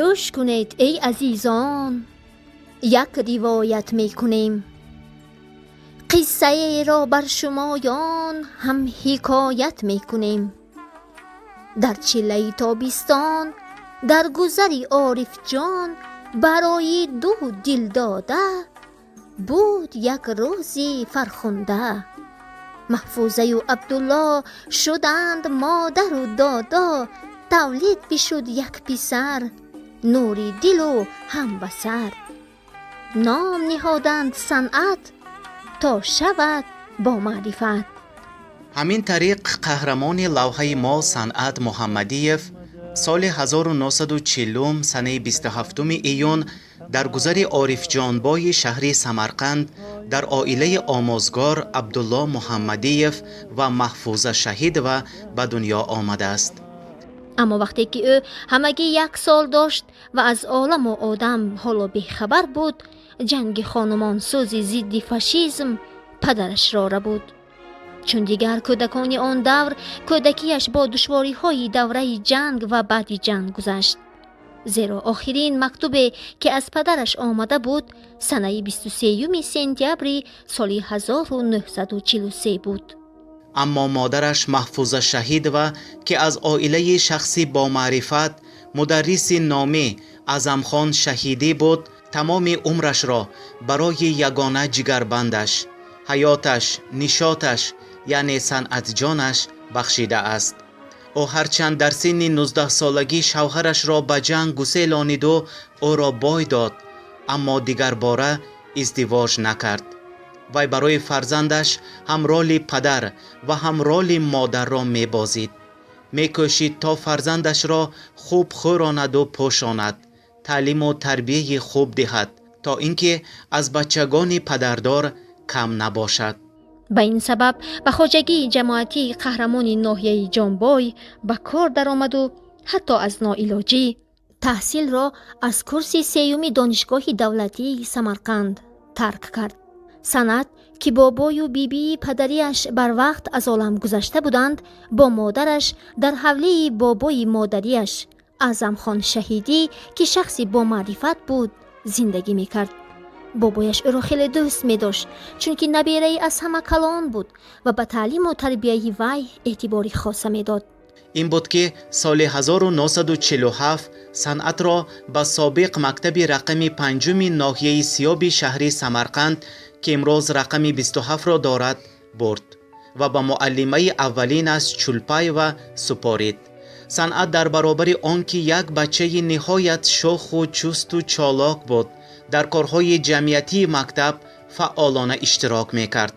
Гӯш кунед, эй азизон, як ривоят мекунем, қиссаеро бар шумоён ҳам ҳикоят мекунем. Дар чиллаи тобистон, дар гузари Орифҷон, барои ду дилдода буд як рӯзи фархунда. Маҳфузаю Абдулло шуданд модару додо, тавлид бишуд як писар, нури дилу ҳамбасар. Ном ниҳоданд Санъат, то шавад бо маърифат. Ҳамин тариқ, қаҳрамони лавҳаи мо, Санъат Муҳаммадиев, соли 1940, санаи 27 июн, дар гузари Орифҷонбои шаҳри Самарқанд, дар оилаи омӯзгор Абдулло Муҳаммадиев ва Маҳфуза Шаҳидова ба дунё омадааст. Аммо вақте ки ӯ ҳамагӣ як сол дошт ва аз оламу одам ҳоло бехабар буд, ҷанги хонумонсӯзи зидди фашизм падарашро рабуд. Чун дигар кӯдакони он давр, кӯдакияш бо душвориҳои давраи ҷанг ва баъди ҷанг гузашт, зеро охирин мактубе, ки аз падараш омада буд, санаи 23 сентябри соли 1943 буд. Аммо модараш Маҳфуза Шаҳидова, ки аз оилаи шахси бомаърифат, мударриси номӣ Аъзамхон Шаҳидӣ буд, тамоми умрашро барои ягона ҷигарбандаш, ҳаёташ, нишоташ, яъне Санъатҷонаш бахшидааст. Ӯ ҳарчанд дар синни 19-солагӣ шавҳарашро ба ҷанг гуселониду ӯро бой дод, аммо дигарбора издивоҷ накард. Вай барои фарзандаш ҳам роли падар ва ҳам роли модарро мебозид. Мекӯшид, то фарзандашро хуб хӯронаду пӯшонад, таълиму тарбияи хуб диҳад, то ин ки аз бачагони падардор кам набошад. Ба ин сабаб ба хоҷагии ҷамоатии қаҳрамони ноҳияи Ҷонбой ба кор даромаду ҳатто аз ноилоҷӣ таҳсилро аз курси сеюми Донишгоҳи давлатии Самарқанд тарк кард. Санъат, ки бобою бибии падариаш барвақт аз олам гузашта буданд, бо модараш дар ҳавлии бобои модариаш Аъзамхон Шаҳидӣ, ки шахси бомаърифат буд, зиндагӣ мекард. Бобояш ӯро хеле дӯст медошт, чунки набераи аз ҳама калон буд ва ба таълиму тарбияи вай эътибори хоса медод. Ин буд, ки соли 1947 Санъатро ба собиқ мактаби рақами панҷуми ноҳияи Сиёби шаҳри Самарқанд, ки имрӯз рақами 27-ро дорад, бурд ва ба муаллимаи аввалинаш Чулпаева супорид. Санъат дар баробари он ки як бачаи ниҳоят шоху чусту чолок буд, дар корҳои ҷамъиятии мактаб фаъолона иштирок мекард.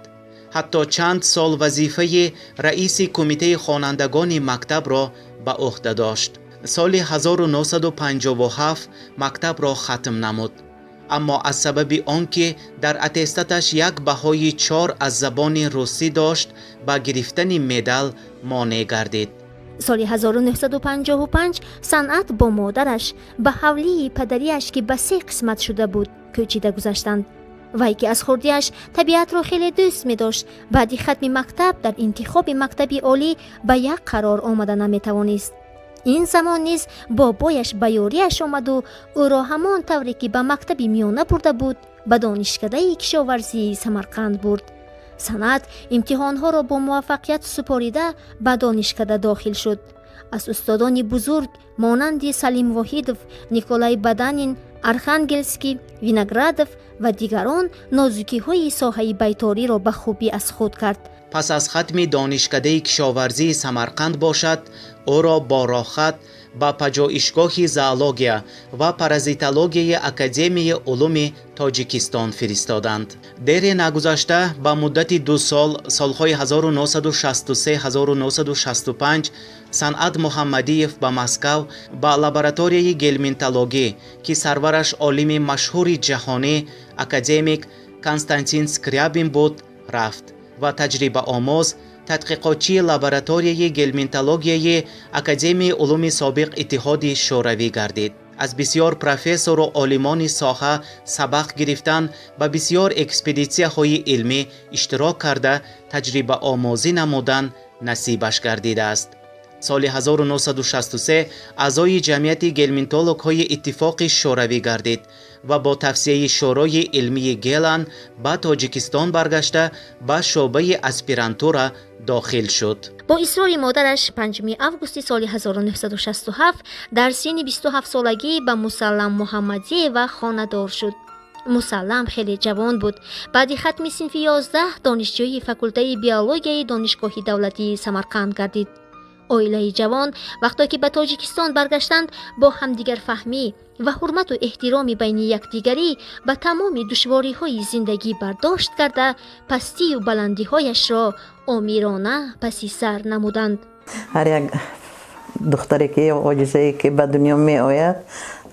Ҳатто чанд сол вазифаи раиси кумитаи хонандагони мактабро ба ӯҳда дошт. Соли 1957 мактабро хатм намуд, аммо аз сабаби он ки дар аттестаташ як баҳои чор аз забони русӣ дошт, ба гирифтани медал монеъ гардид. Соли 1955 Санъат бо модараш ба ҳавлии падариаш, ки ба се қисмат шуда буд, кӯчида гузаштанд. Вай, ки аз хурдиаш табиатро хеле дӯст медошт, баъди хатми мактаб дар интихоби мактаби олӣ ба як қарор омада наметавонист. Ин замон низ бобояш ба ёрияш омаду ӯро ҳамон тавре ки ба мактаби миёна бурда буд, ба Донишкадаи кишоварзии Самарқанд бурд. Санъат имтиҳонҳоро бо муваффақият супорида, ба донишкада дохил шуд. Аз устодони бузург монанди Салим Воҳидов, Николай Баданин, Архангелский, Виноградов ва дигарон нозукиҳои соҳаи байториро ба хубӣ аз худ кард. Пас аз хатми Донишкадаи кишоварзии Самарқанд бошад, ӯро бо роҳхат ба Пажӯҳишгоҳи зоология ва паразитологияи Академияи улуми Тоҷикистон фиристоданд. Дере нагузашта ба муддати 2 сол, солҳои 1963-1965, Санъат Муҳаммадиев ба Москав, ба лабораторияи гельминтологӣ, ки сарвараш олими машҳури ҷаҳонӣ, академик Константин Скрябин буд, рафт ва таҷрибаомӯз, тадқиқотчии лабораторияи гельминтологияи Академияи улуми собиқ Иттиҳоди Шӯравӣ гардид. Аз бисёр профессору олимони соҳа сабақ гирифтан, ба бисёр экспедитсияҳои илмӣ иштирок карда, таҷрибаомӯзӣ намудан насибаш гардидааст. Соли 1963 аъзои ҷамъияти гелминтологҳои Иттифоқи Шӯравӣ гардид ва бо тавсияи Шӯрои илмии Гелан ба Тоҷикистон баргашта ба шӯъбаи аспирантура дохил шуд. Бо исрори модараш 5 августи соли 1967 дар синни 27-солагӣ ба Мусаллам Муҳаммадиева хонадор шуд. Мусаллам хеле ҷавон буд. Баъди хатми синфи 11 донишҷӯи факултаи биологияи Донишгоҳи давлатии Самарқанд гардид. Оилаи ҷавон вақто ки ба Тоҷикистон баргаштанд, бо ҳамдигарфаҳмӣ ва ҳурмату эҳтироми байни якдигарӣ ба тамоми душвориҳои зиндагӣ бардошт карда, пастию баландиҳояшро омирона паси сар намуданд. Ҳар як духтаре ки ё оҷизае ки ба дунё меояд,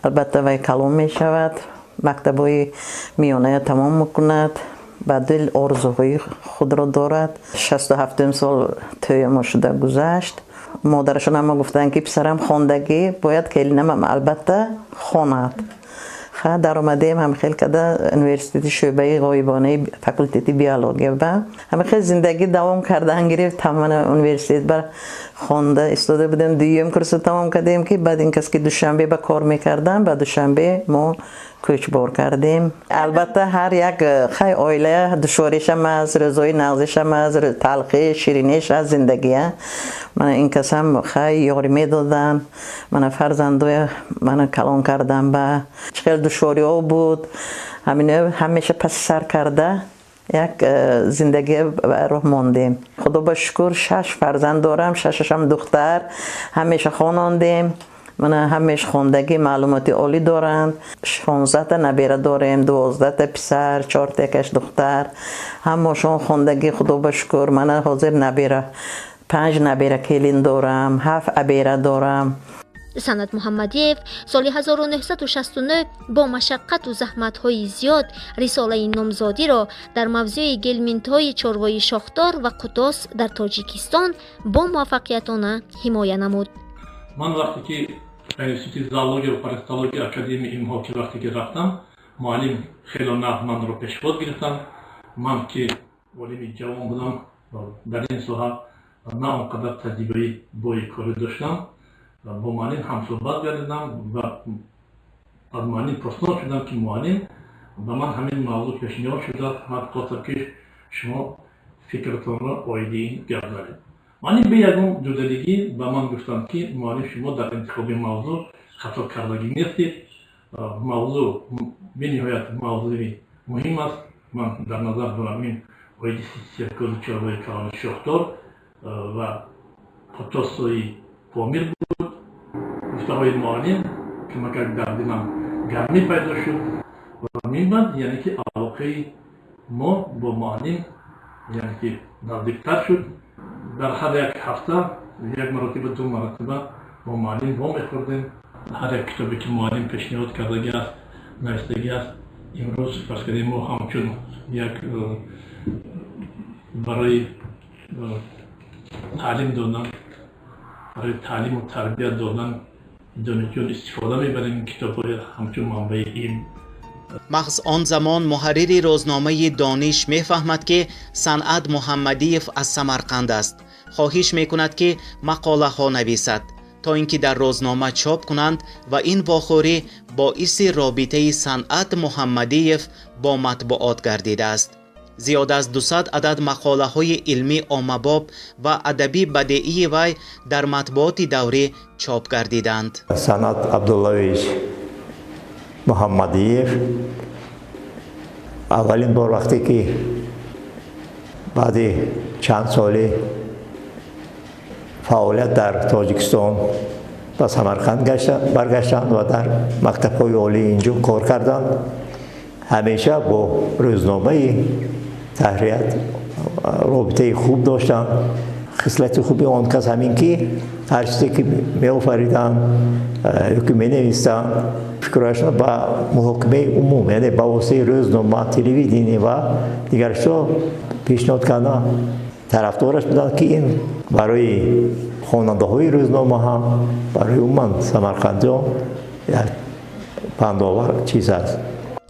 албатта вай калон мешавад, мактабҳои миёная тамом мекунад, ба дил орзуҳои худро дорад. 67-ум сол тӯя мо шуда гузашт. Модарашон ҳама гуфтанд, ки писарам хондагӣ, бояд келинамам албатта хонад. Ха, даромадем ҳам хел када университети шӯъбаи ғоибонаи факултети биология ба ҳама хел зиндагӣ давом кардан гирифт. Ҳамана университет ба хонда истода будем, дуюм курсро тамом кардем, ки баъд ин кас ки Душанбе ба кор мекардам, ба Душанбе мо кӯчбор кардем. Албатта, ҳар як хай оила душворишам аст, рӯзҳои нағзишам аст, талхи шириниш аст зиндагия. Мана ин касам хай ёрӣ медоданд, мана фарзандоя мана калон кардам, ба чӣ хел душвориҳо буд, ҳамино ҳамеша паси сар карда як зиндагӣ ба роҳ мондем. Худо ба шукр, шаш фарзанд дорам, шашашам духтар, ҳамеша хонондем. Мана ҳамеш хондагӣ, маълумоти олӣ доранд. 16-та набера дорем, 12-та писар, чорта якаш духтар, ҳамашон хондагӣ, худо ба шукр. Мана ҳозир набера, панҷ набера келин дорам, ҳафт абера дорам. Санъат Муҳаммадиев соли 1969 бо машаққату заҳматҳои зиёд рисолаи номзодиро дар мавзӯи гелминтҳои чорвои шохдор ва қутос дар Тоҷикистон бо муваффақиятона ҳимоя намуд. Ман вақте ки ба Институти зоология ва паразитология Академияи илмҳо ки вақте ки рафтам, муаллим хело нағз манро пешвоз гирифтанд. Ман ки олими ҷавон будам, дар ин соҳа на он қадар таҷрибаи бои корӣ доштам, бо муаллим ҳамсӯҳбат гардидам ва аз муаллим пурсон шудам, ки муаллим, ба ман ҳамин мавзӯъ пешниҳод шудааст, ман хостам, ки шумо фикратонро оиди ин гап занед. Муаллим бе ягон дудалигӣ ба ман гуфтанд, ки муаллим, шумо дар интихоби мавзӯъ хато кардагӣ нестед, мавзӯъ бениҳоят мавзӯи муҳим аст. Ман дар назар дорам ин оиди цистицеркози чорвои калони шохдор ва қутосои Помир буд. Гуфтаҳои муаллим камакак дар дилам гармӣ пайдо шуд ва минбаъд, яъне ки, алоқаи мо бо муаллим, яъне ки, наздиктар шуд. Дар ҳар як ҳафта як маротиба, ду маротиба бо муаллим вомехӯрдем. Ҳар як китобе ки муаллим пешниҳод кардагӣ аст, навистагӣ аст, имрӯз, фарз кардем, мо ҳамчун як барои таълим додан, барои таълиму тарбият додан донишҷӯён истифода мебарем китобҳои ҳамчун манбаи илм. Маҳз он замон муҳаррири рӯзномаи «Дониш» мефаҳмад, ки Санъат Муҳаммадиев аз Самарқанд аст. Хоҳиш мекунад, ки мақолаҳо нависад, то ин ки дар рӯзнома чоп кунанд, ва ин вохӯрӣ боиси робитаи Санъат Муҳаммадиев бо матбуот гардидааст. Зиёда аз 200 адад мақолаҳои илмӣ, оммабоб ва адабӣ бадеии вай дар матбуоти даврӣ чоп гардиданд. Санъат Абдуллович Муҳаммадиев аввалин бор вақте ки баъди чанд соли фаъолият дар Тоҷикистон ба Самарқанд баргаштанд ва дар мактабҳои олии инҷо кор карданд, ҳамеша бо рӯзномаи таҳрият робитаи хуб доштанд. Хислати хуби он кас ҳамин ки ҳар чизе ки меофариданд ё ки менависанд, фикрҳояшонро ба муҳокимаи умум, яъне ба воситаи рӯзнома, телевидение ва дигар чизҳо пешниҳод кардан тарафдораш буданд, ки ин барои хонандаҳои рӯзнома ҳам, барои умуман самарқандиён як пандовар чиз аст.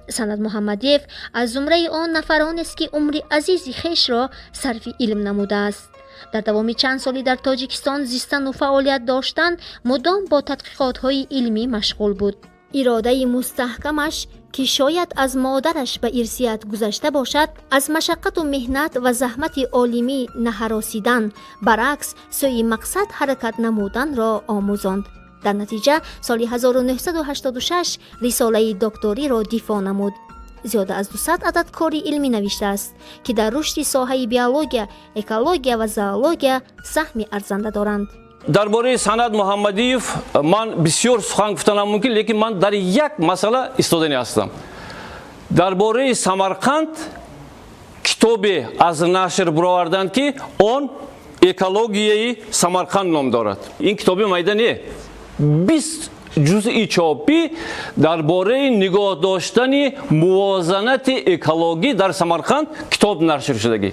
Санъат Муҳаммадиев аз зумраи он нафаронест, ки умри азизи хешро сарфи илм намудааст. Дар давоми чанд соли дар Тоҷикистон зистану фаъолият доштан мудом бо тадқиқотҳои илмӣ машғул буд. Иродаи мустаҳкамаш, ки шояд аз модараш ба ирсият гузашта бошад, аз машаққату меҳнат ва заҳмати олимӣ наҳаросидан, баръакс, сӯи мақсад ҳаракат намуданро омӯзонд. Дар натиҷа соли 1986 рисолаи докториро дифоъ намуд. Зиёда аз 200 адад кори илмӣ навиштааст, ки дар рушди соҳаи биология, экология ва зоология саҳми арзанда доранд. Дар бораи Санъат Муҳаммадиев ман бисёр сухан гуфтанам мумкин, лекин ман дар як масъала истоданӣ ҳастам. Дар бораи Самарқанд китобе аз нашр бароварданд, ки он «Экологияи Самарқанд» ном дорад. Ин китоби майда не, 20 ҷузъи чопӣ дар бораи нигоҳ доштани мувозанати экологӣ дар Самарқанд китоб нашр шудагӣ.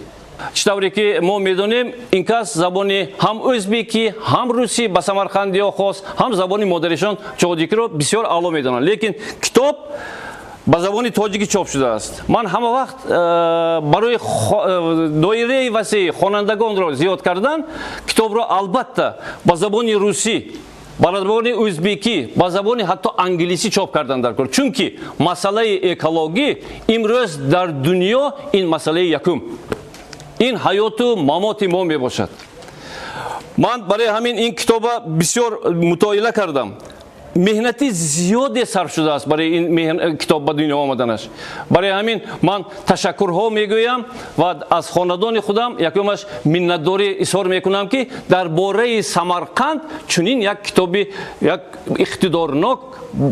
Чӣ тавре ки мо медонем, ин кас забони ҳам ӯзбекӣ, ҳам русӣ, ба самарқандиҳо хос, ҳам забони модаришон тоҷикиро бисёр аъло медонанд, лекин китоб ба забони тоҷикӣ чоп шудааст. Ман ҳама вақт барои доираи васеи хонандагонро зиёд кардан китобро албатта ба забони русӣ, ба забони ӯзбекӣ, ба забони ҳатто англисӣ чоп кардан дар кор, чунки масъалаи экологӣ имрӯз дар дунё ин масъалаи якум, ин ҳаёту мамоти мо мебошад. Ман барои ҳамин ин китоба бисёр мутоила кардам. Меҳнати зиёде сарф шудааст барои ин китоб ба дунё омаданаш. Барои ҳамин ман ташаккурҳо мегӯям ва аз хонадони худам якумаш миннатдорӣ изҳор мекунам, ки дар бораи Самарқанд чунин як китоби як иқтидорнок,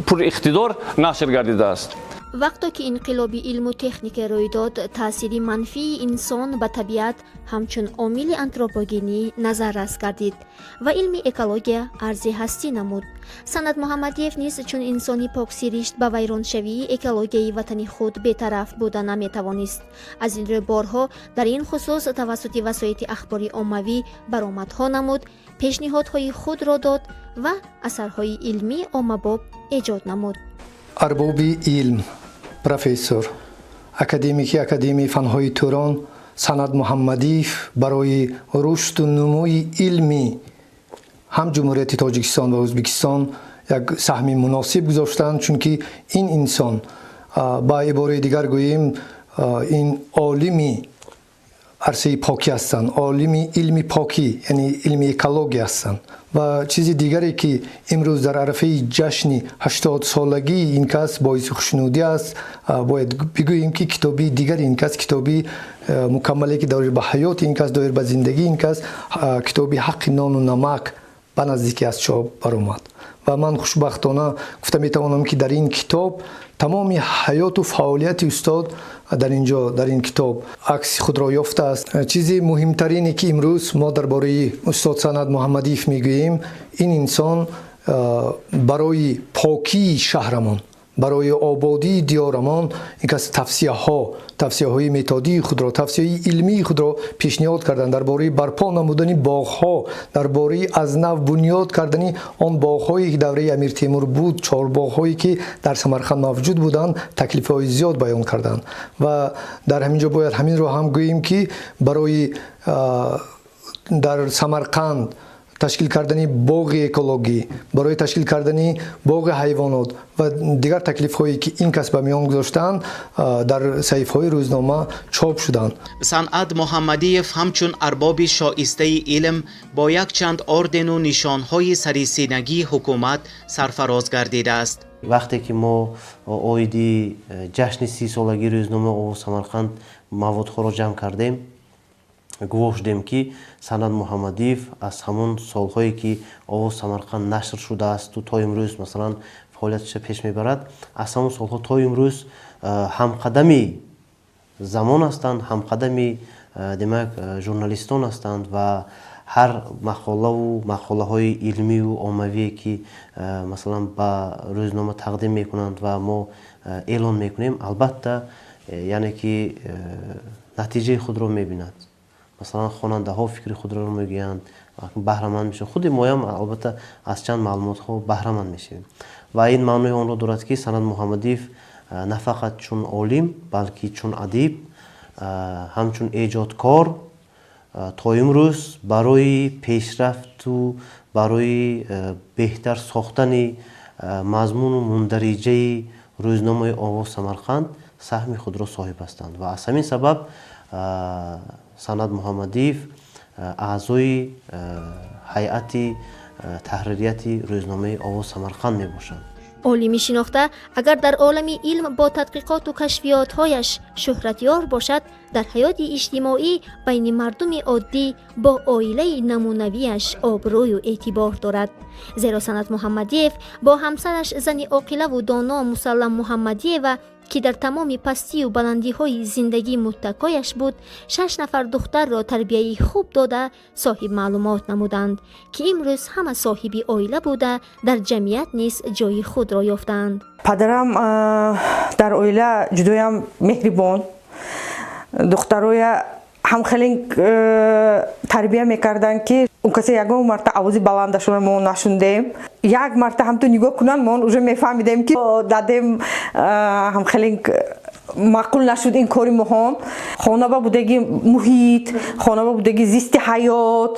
пуриқтидор нашр гардидааст. Вақто ки инқилоби илму техника рӯй дод, таъсири манфии инсон ба табиат ҳамчун омили антропогенӣ назаррас гардид ва илми экология арзи ҳастӣ намуд. Санъат Муҳаммадиев низ чун инсони поксиришт ба вайроншавии экологияи ватани худ бетараф буда наметавонист. Аз ин рӯ борҳо дар ин хусус тавассути васоити ахбори оммавӣ баромадҳо намуд, пешниҳодҳои худро дод ва асарҳои илмии оммабоб эҷод намуд. Арбоби илм, профессор, академики Академияи фанҳои Турон Санъат Муҳаммадиев барои рушду нумӯи илми ҳам Ҷумҳурияти Тоҷикистон ва Ӯзбекистон як саҳми муносиб гузоштанд, чунки ин инсон, ба ибораи дигар гӯем, ин олими арсаи покӣ ҳастанд, олими илми покӣ, яъне илми экология ҳастанд. Ва чизи дигаре, ки имрӯз дар арафаи ҷашни 80-солагии ин кас боиси хушнудӣ аст, бояд бигӯем, ки китоби дигари ин кас, китоби мукаммале, ки доир ба ҳаёти ин кас, доир ба зиндагии ин кас, китоби «Ҳаққи нону намак» ба наздикӣ аз чоп баромад. Ва ман хушбахтона гуфта метавонам, ки дар ин китоб тамоми ҳаёту фаъолияти устод дар ин ҷо, дар ин китоб акси худро ёфтааст. Чизи муҳимтарине, ки имрӯз мо дар бораи устод Санъат Муҳаммадиев мегӯем, ин инсон барои покии шаҳрамон, барои ободии диёрамон ин кас тавсияҳои методии худро, тавсияи илмии худро пешниҳод карданд дар бораи барпо намудани боғҳо, дар бораи аз нав бунёд кардани он боғҳое, ки давраи Амир Темур буд, чорбоғҳое, ки дар Самарқанд мавҷуд буданд, таклифҳои зиёд баён карданд. Ва дар ҳамин ҷо бояд ҳаминро ҳам гӯем, ки барои дар Самарқанд ташкил кардани боғи экологӣ, барои ташкил кардани боғи ҳайвонот ва дигар таклифҳое, ки ин кас ба миён гузоштанд, дар саҳифаҳои рӯзнома чоп шуданд. Санъат Муҳаммадиев ҳамчун арбоби шоистаи илм бо якчанд ордену нишонҳои сарисинагии ҳукумат сарфароз гардидааст. Вақте ки мо оиди ҷашни 30-солагии рӯзномаи «Овози Самарқанд» маводҳоро ҷамъ кардем, гувоҳ шудем, ки Санъат Муҳаммадиев аз ҳамон солҳое, ки «Овози Самарқанд» нашр шудаасту то имрӯз, масалан, фаъолияташа пеш мебарад, аз ҳамон солҳо то имрӯз ҳамқадами замон ҳастанд, ҳамқадами, демак, журналистон ҳастанд ва ҳар мақолаву мақолаҳои илмию оммавие, ки, масалан, ба рӯзнома тақдим мекунанд ва мо эълон мекунем, албатта, яъне ки натиҷаи худро мебинад. Масалан, хонандаҳо фикри худро мегӯянд, баҳраманд мешаванд, худи моям албатта аз чанд маълумотҳо баҳраманд мешавем. Ва ин маънои онро дорад, ки Санъат Муҳаммадиев на фақат чун олим, балки чун адиб, ҳамчун эҷодкор. То имрӯз барои пешрафту барои беҳтар сохтани мазмуну мундариҷаи рӯзномаи Овоз Самарқанд саҳми худро соҳиб ҳастанд ва аз ҳамин сабаб Санъат Муҳаммадиев аъзои ҳайати таҳририяти рӯзномаи Овоз Самарқанд мебошанд. Олими шинохта агар дар олами илм бо тадқиқоту кашфиётҳояш шӯҳратёр бошад, дар ҳаёти иҷтимоӣ байни мардуми оддӣ бо оилаи намунавиаш обрӯю эътибор дорад. Зеро Санъат Муҳаммадиев бо ҳамсараш, зани оқилаву доно Мусаллам Муҳаммадиева, ки дар тамоми пастию баландиҳои зиндагӣ муттакояш буд, шаш нафар духтарро тарбияи хуб дода, соҳибмаълумот намуданд, ки имрӯз ҳама соҳиби оила буда, дар ҷамъият низ ҷои худро ёфтаанд. Падарам дар оила ҷудоям меҳрибон, духтароя ҳам хеле тарбия мекарданд, ки он касе ягон марта овози баландашона мо нашундем. Як марта ҳамту нигоҳ кунанд, мо уже мефаҳмидем, ки дадем ҳам хеле маъқул нашуд ин кори моҳон. Хонаба будаги муҳит, хонаба будаги зисти ҳаёт,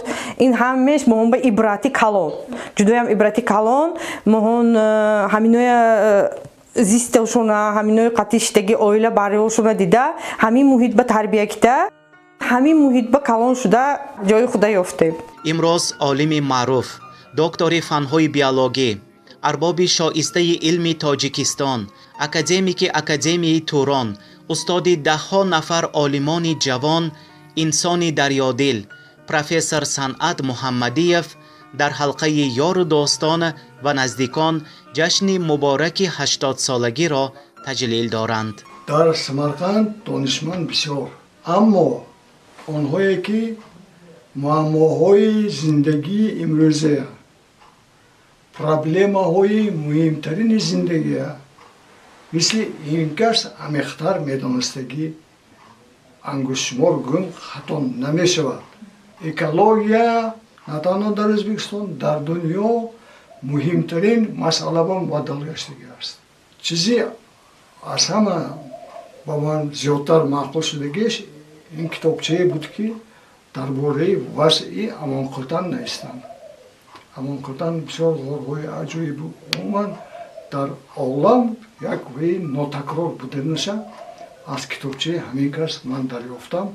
ин ҳамеш моҳон ба ибрати калон, ҷудоям ибрати калон. Моҳон ҳаминоя зисташона, ҳаминои қатиштаги оила бариошона дида, ҳамин муҳит ба тарбия кита, ҳамин муҳит ба калон шуда, ҷои худа ёфтем. Имрӯз олими маъруф, доктори фанҳои биологӣ, арбоби шоистаи илми Тоҷикистон, академики Академияи Турон, устоди даҳҳо нафар олимони ҷавон, инсони дарёдил, профессор Санъат Муҳаммадиев дар ҳалқаи ёру дӯстон ва наздикон ҷашни мубораки 80-солагиро таҷлил доранд. Дар Самарқанд донишманд бисёр, аммо онҳое ки муаммоҳои зиндагии имрӯза, проблемаҳои муҳимтарини зиндагия мисли ин кас амиқтар медонистагӣ ангуштшумор гӯм хато намешавад. Экология на танҳо дар Ӯзбекистон, дар дунё муҳимтарин масъала ба мубаддал гаштагӣ аст. Чизе аз ҳама ба ман зиёдтар маъқул шудагиш ин китобчае буд, ки дар бораи вазъи Амонқултан навистанд. Амонқултан бисёр ғорҳои аҷоибу умуман дар олам як ваи нотакрор буданаша аз китобчаи ҳамин кас ман дарёфтам.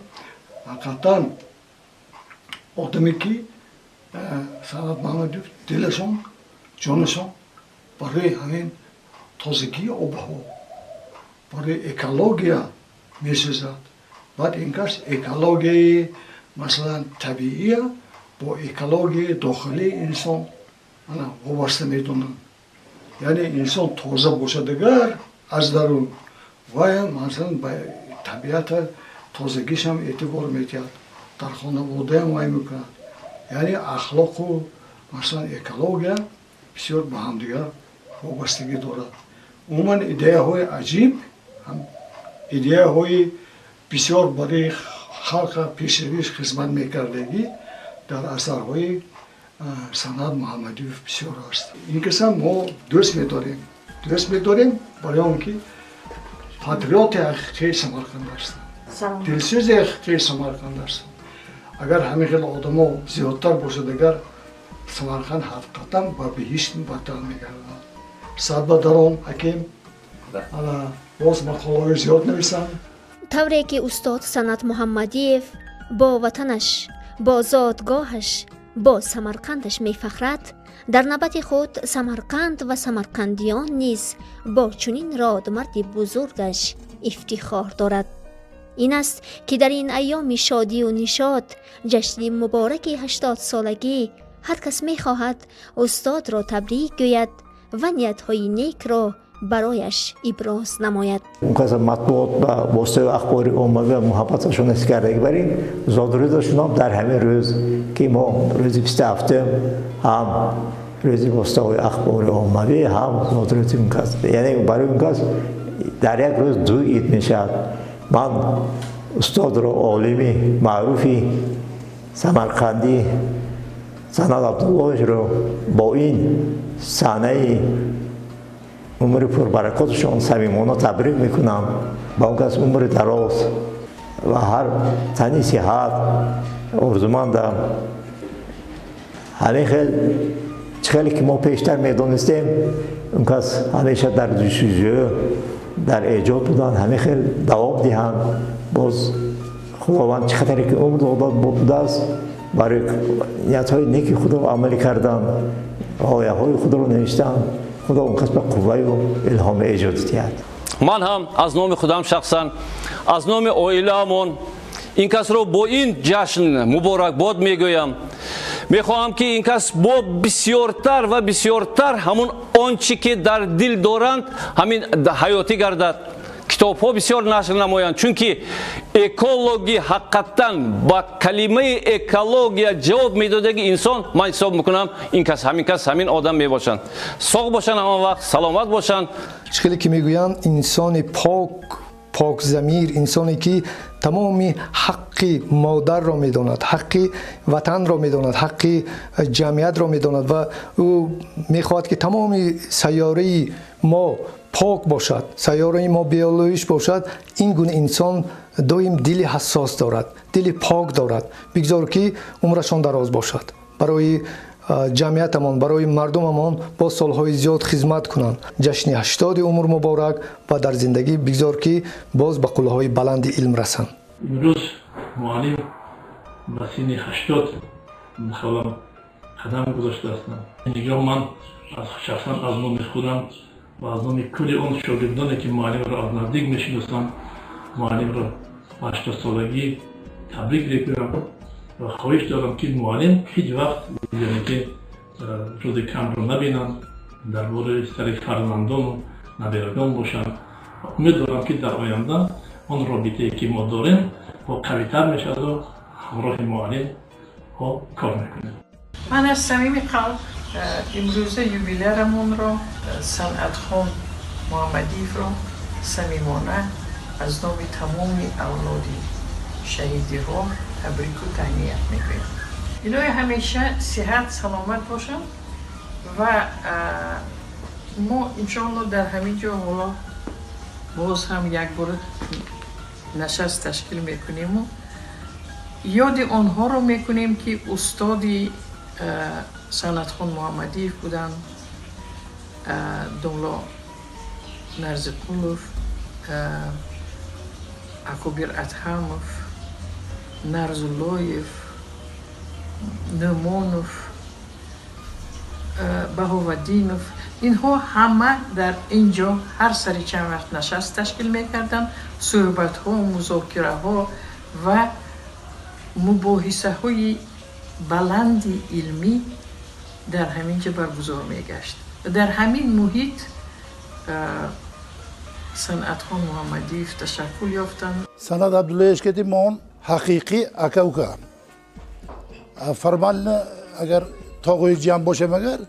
Ҳақиқатан, одаме ки Санъат Маҳмадиев дилашон, ҷонашон барои ҳамин тозагии обҳаво, барои экология месӯзад. Баъд ин кас экологияи, масалан, табиия бо экологияи дохилии инсон ана вобаста медонанд. Яъне инсон тоза бошад агар аз дарун, ваям, масалан, ба табиата тозагишам эътибор медиҳад, дар хонаводаам вай мекунад. Яъне ахлоқу, масалан, экология бисёр ба ҳамдигар вобастагӣ дорад. Умуман, идеяҳои аҷиб, идеяҳои бисёр барои халқа пешравиш хизмат мекардагӣ дар асарҳои Санъат Муҳаммадиев бисёр аст. Ин касам мо дӯст медорем, дӯст медорем барои он ки патриоти ҳақиқии Самарқанд ҳастанд, дилсӯзи ҳақиқии Самарқанд ҳастанд. Агар ҳамин хел одамо зиёдтар бошад, агар Самарқанд ҳақиқатан ба биҳишт мубаддал мегардад. Сад ба дарон ҳаким, ана боз мақолаҳои зиёд нависанд. Тавре ки устод Санъат Муҳаммадиев бо ватанаш, бо зодгоҳаш, бо Самарқандаш мефахрад, дар навбати худ Самарқанд ва самарқандиён низ бо чунин родмарди бузургаш ифтихор дорад. Ин аст, ки дар ин айёми шодию нишод, ҷашни мубораки 80-солагӣ, ҳар кас мехоҳад устодро табрик гӯяд ва ниятҳои некро барояш иброз намояд. Он каса матбуот ба воситаи ахбори оммавӣ муҳаббаташон ҳис кардаги, бари зодрӯзашонам дар ҳамин рӯз, ки мо рӯзи 27-ум, ҳам рӯзи воситаҳои ахбори оммавӣ, ҳам зодрӯзи он кас, яъне барои он кас дар як рӯз ду ид мешавад. Ман устодро, олими маъруфи самарқандӣ Санъат Абдуллоевро бо ин саҳнаи умри пурбаракоташон самимона табрик мекунам. Ба он кас умри дароз, Ва ҳар тани сиҳат орзумандам. Ҳамин хел чӣ хеле ки мо пештар медонистем, он кас ҳамеша дар ҷустуҷӯ, дар эҷод буданд, ҳамин хел давом диҳанд. Боз Худованд чӣ қадаре ки умр дода будааст, барои ниятҳои неки худро амалӣ кардан, ғояҳои худро навиштан, Худо он кас ба қувваю илҳоми эҷод диҳад. Ман ҳам аз номи худам шахсан, аз номи оилаамон ин касро бо ин ҷашн муборакбод мегӯям. Мехоҳам, ки ин кас бо бисёртар ва бисёртар ҳамун он чӣ ки дар дил доранд, ҳамин ҳаётӣ гардад, китобҳо бисёр нашр намоянд, чунки экологи ҳақиқатан ба калимаи экология ҷавоб медодаги инсон ман ҳисоб мекунам ин кас, ҳамин кас, ҳамин одам мебошанд. Соғ бошанд, ҳама вақт саломат бошанд. Чӣ хеле ки мегӯянд, инсони пок, покзамир, инсоне ки тамоми ҳаққи модарро медонад, ҳаққи ватанро медонад, ҳаққи ҷамъиятро медонад ва ӯ мехоҳад, ки тамоми сайёраи мо пок бошад, сайёраи мо беолоиш бошад. Ин гуна инсон доим дили ҳассос дорад, дили пок дорад. Бигзор, ки умрашон дароз бошад, барои ҷамъиятамон, барои мардумамон боз солҳои зиёд хизмат кунанд. Ҷашни 80-и умр муборак ва дар зиндагӣ бигзор, ки боз ба қуллаҳои баланди илм расанд. Имрӯз муаллим ба синни 80 мисолан қадам гузоштаастанд. Инҷо ман шахсан аз номи худам ва аз номи кулли он шогирдоне, ки муаллимро аз наздик мешиносам, муаллимро ба 80-солагӣ табрик мекунам ва хоҳиш дорам, ки муаллим ҳеҷ вақт, яъне ки рӯзи камро набинанд, дар бораи сари фарзандону наберагон бошанд. Умед дорам, ки дар оянда он робитае, ки мо дорем, бо қавитар мешаваду ҳамроҳи муаллим ҳо кор мекунем. Ман аз самими қалб имрӯза юбилярамонро, Санъатхон Муҳаммадиевро, самимона аз номи тамоми авлоди шаҳидиҳо табрику таҳният мекунем. Илоҳи ҳамеша сиҳат саломат бошанд ва мо иншоалло дар ҳамин ҷо ҳоло боз ҳам як бор нишаст ташкил мекуниму ёди онҳоро мекунем, ки устоди Санъатхон Муҳаммадиев буданд: Домло Нарзиқулов, Акобир Адҳамов, Нарзуллоев, Нӯмонов, Баҳоваддинов. Инҳо ҳама дар ин ҷо ҳар сари чанд вақт нишаст ташкил мекарданд, суҳбатҳо, музокираҳо ва мубоҳисаҳои баланди илмӣ дар ҳамин ҷо баргузор мегашт. Дар ҳамин муҳит Санъатхон Муҳаммадиев ташаккул ёфтанд. Санъат Абдуллоевич ки мон ҳақиқӣ ака ука, формально агар тоғои ҷамъ бошем, агар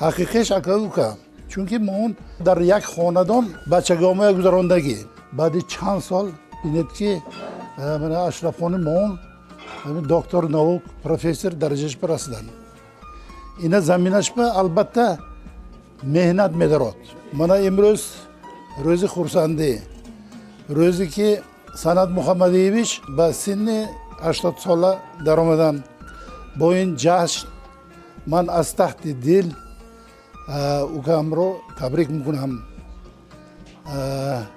ҳақиқиш ака ука, чунки мон дар як хонадон бачагомая гузарондагӣ. Баъди чанд сол бинед, ки мана Ашрафхони мон доктор наук, профессор дараҷаш ба расиданд. Ина заминашба албатта меҳнат медарод. Мана имрӯз рӯзи хурсандӣ, рӯзе ки Санъат Муҳаммадиевич ба синни 80-сола даромаданд, бо ин ҷашн ман аз таҳти дил укамро табрик мекунам.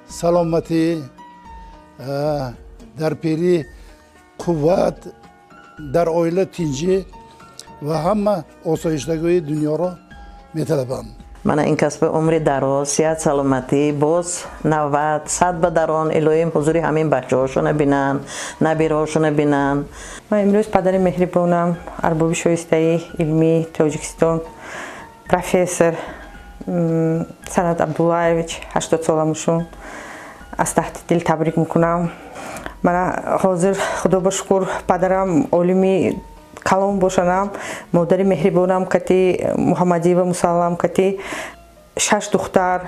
Саломатӣ, дар пирӣ қувват, дар оила тинҷӣ ва ҳама осоиштагии дунёро металабам. Мана ин кас ба умри дароз, сиҳат, саломатӣ, боз 90, 100 ба дарон, илоҳим ҳузури ҳамин бачаҳошона бинанд, набираҳошона бинанд. Ман имрӯз падари меҳрибонам, арбоби шоистаи илмии Тоҷикистон, профессор Санат Абдуллаевич, 80-сола мушун аз таҳти дил табрик мекунам. Мана ҳозир, худо ба шукр, падарам олими калон бошанам, модари меҳрибонам кати, Муҳаммадиева Мусаллам кати, шаш духтар,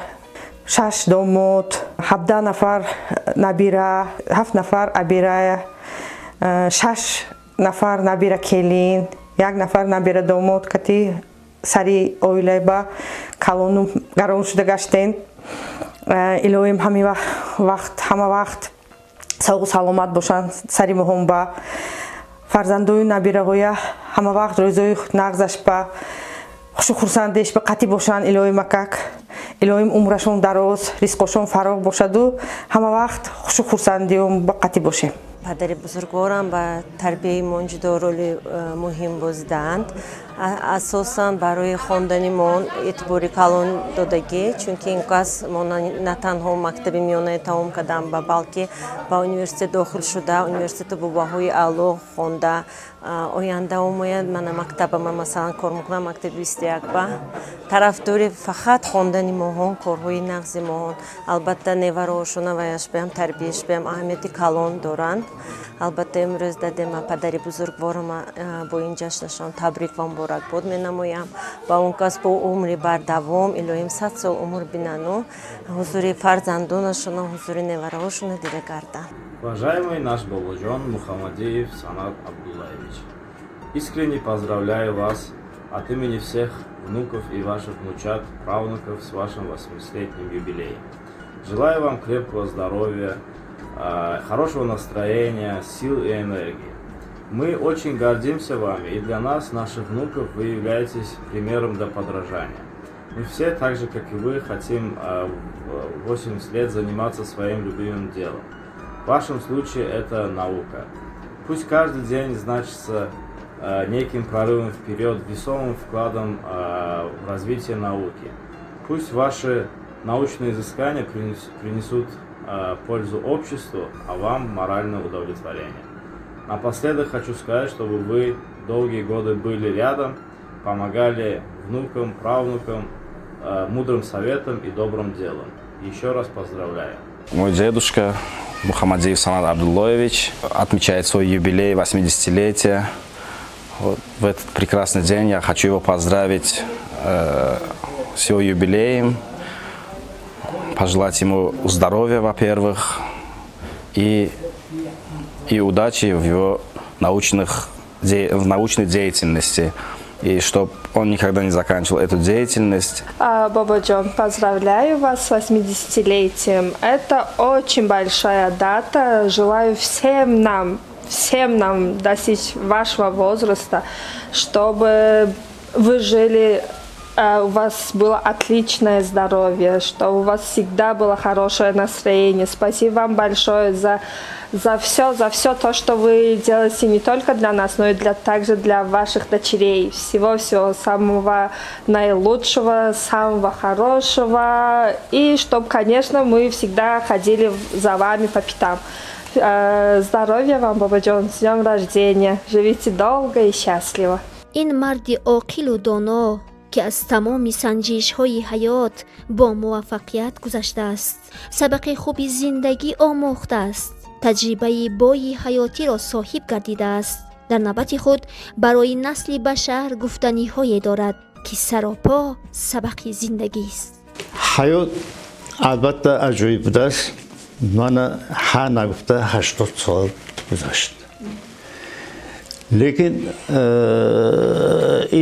шаш домод, 17 нафар набира, ҳафт нафар абира, шаш нафар набира келин, як нафар набира домод кати сари оилаи ба калону гарон шуда гаштем. Илоҳим ҳами вақт, ҳама вақт Соғу саломат бошанд, сари моҳон ба фарзандою набираҳоя ҳама вақт рӯзои нағзаш ба хушу хурсандеш ба қатӣ бошанд. Илоҳи макак, илоҳим умрашон дароз, ризқошон фароғ бошаду ҳама вақт хушу хурсандиён ба қатӣ бошем. Падари бузургворам ба тарбияи мон ҷудо роли муҳим бозидаанд. Асосан барои хондани мон эътибори калон додагӣ, чунки ин кас мо на танҳо мактаби миёнаи тамом кардам, балки ба университет дохил шуда, университету бо баҳои аъло хонда, оянда омояд. Мана мактабама, масалан, кор мекунам, мактаби 21 ба тарафдори фақат хондани моҳон, корҳои нағзи моҳон. Албатта, невароошона ваяш баям, тарбияш баям аҳамияти калон доранд. Албатта, имрӯз дадема, падари бузургворама, бо ин ҷашнашон табрик ва муборакбод менамоям. Ба он кас бо умри бардавом, илоҳим 100 сол умр бинану ҳузури фарзандонашона, ҳузури невараҳошона дида гарданд. Уважаемый наш Бободжон Мухаммадиев Санат Абдуллаевич, искренне поздравляю вас от имени всех внуков и ваших внучат, правнуков с вашим 80-летним юбилеем. Желаю вам крепкого здоровья, хорошего настроения, сил и энергии. Мы очень гордимся вами, и для нас, наших внуков, вы являетесь примером для подражания. Мы все, так же, как и вы, хотим в 80 лет заниматься своим любимым делом. В вашем случае это наука. Пусть каждый день значится неким прорывом вперед, весомым вкладом в развитие науки. Пусть ваши научные изыскания принесут пользу обществу, а вам моральное удовлетворение. Напоследок хочу сказать, чтобы вы долгие годы были рядом, помогали внукам, правнукам, мудрым советом и добрым делом. Еще раз поздравляю. Мой дедушка Мухаммадиев Санат Абдуллоевич отмечает свой юбилей, 80-летие. Вот в этот прекрасный день я хочу его поздравить с его юбилеем, пожелать ему здоровья, во-первых, и удачи в его в научной деятельности. И чтобы он никогда не заканчивал эту деятельность. Бободжон, поздравляю вас с 80-летием. Это очень большая дата. Желаю всем нам достичь вашего возраста, чтобы вы жили, у вас было отличное здоровье, чтобы у вас всегда было хорошее настроение. Спасибо вам большое за все то, что вы делаете не только для нас, но и также для ваших дочерей. Всего-всего самого наилучшего, самого хорошего. И чтобы, конечно, мы всегда ходили за вами по пятам. Здоровья вам, Бободжон, с днем рождения. Живите долго и счастливо. Ин марди оқилу доно, ки аз тамоми санҷишҳои ҳаёт бо муваффақият гузаштааст, сабақи хуби зиндагӣ омӯхтааст, таҷрибаи бои ҳаётиро соҳиб гардидааст, дар навбати худ барои насли башар гуфтаниҳое дорад, ки саропо сабақи зиндагист. Ҳаёт албатта аҷоиб будааст. Мана ҳа нагуфта 80 сол гузашт, лекин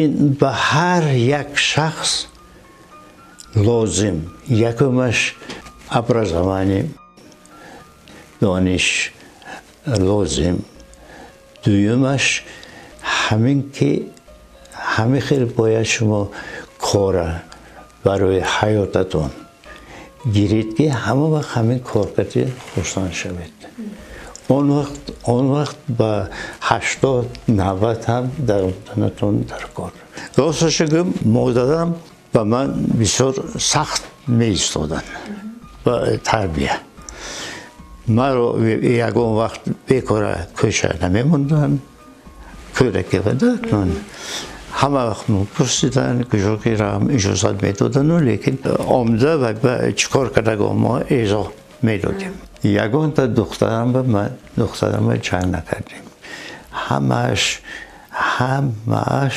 ин ба ҳар як шахс лозим. Якумаш образование, дониш лозим. Дуюмаш ҳамин ки ҳамин хел бояд шумо кора барои ҳаётатон гиред, ки ҳама вақт ҳамин коркарди хурсанд шавед. Он вақт ба 80, 90 ҳам даромаданатон дар кор. Росташа гӯм, модарам ба ман бисёр сахт меистоданд ба тарбия. Маро ягон вақт бекора кӯча намемонданд. Кӯдаке буда, ҳама вақт мепурсиданд, куҷо ки равам, иҷозат медодану, лекин омда ва чӣ кор кардаго мо эзоҳ медодем. Ягонта духтарам ба ман, духтарама ҷанг накардем. Ҳамааш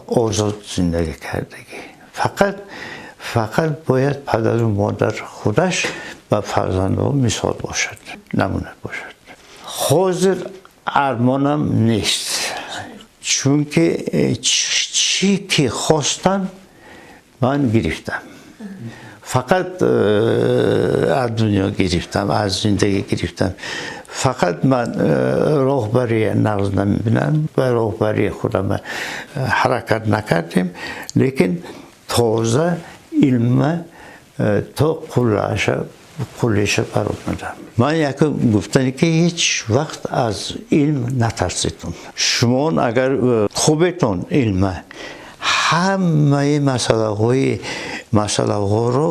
озод зиндагӣ кардагӣ. Фақат бояд падару модар худаш ба фарзандҳо мисол бошад, намуна бошад. Ҳозир армонам нест, чунки чӣ ки хостам, ман гирифтам. Фақат аз дунё гирифтам, аз зиндагӣ гирифтам. Фақат ман роҳбарии нағз намебинам ва роҳбарии худам ҳаракат накардем, лекин тоза илма то қуллаша баромадам. Ман якум гуфтане ки ҳеҷ вақт аз илм натарситон. Шумо агар хубетон илма, ҳамаи масъалаҳоро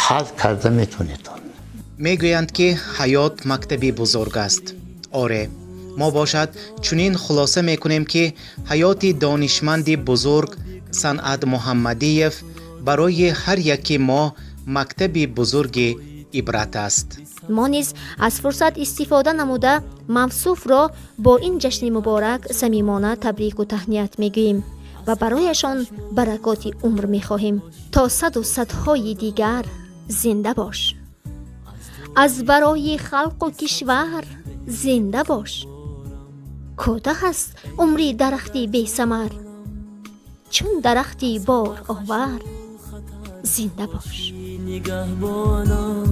ҳал карда метавонедон. Мегӯянд, ки ҳаёт мактаби бузург аст. Оре, мо бошад чунин хулоса мекунем, ки ҳаёти донишманди бузург Санъат Муҳаммадиев барои ҳар яки мо мактаби бузурги ибрат аст. Мо низ аз фурсат истифода намуда мавсуфро бо ин ҷашни муборак самимона табрику таҳният мегӯем ва барояшон баракоти умр мехоҳем. То саду садҳои дигар зинда бош, аз барои халқу кишвар зинда бош. Кӯтаҳ аст умри дарахти бесамар, чун дарахти боровар зинда бош. Нигаҳбонам,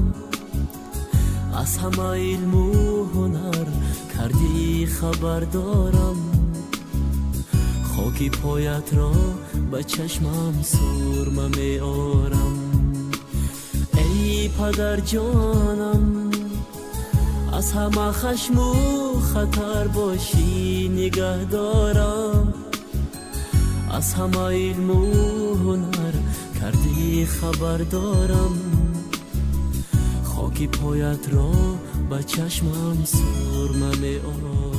аз ҳама илму ҳунар кардӣ хабардорам. Хоки поятро ба чашмам сурма меорам. Эй падарҷонам, аз ҳама хашму хатар бошӣ нигаҳдорам. Аз ҳама илму ҳунар кардӣ хабардорам. Хоки поятро ба чашмам сурма меорам.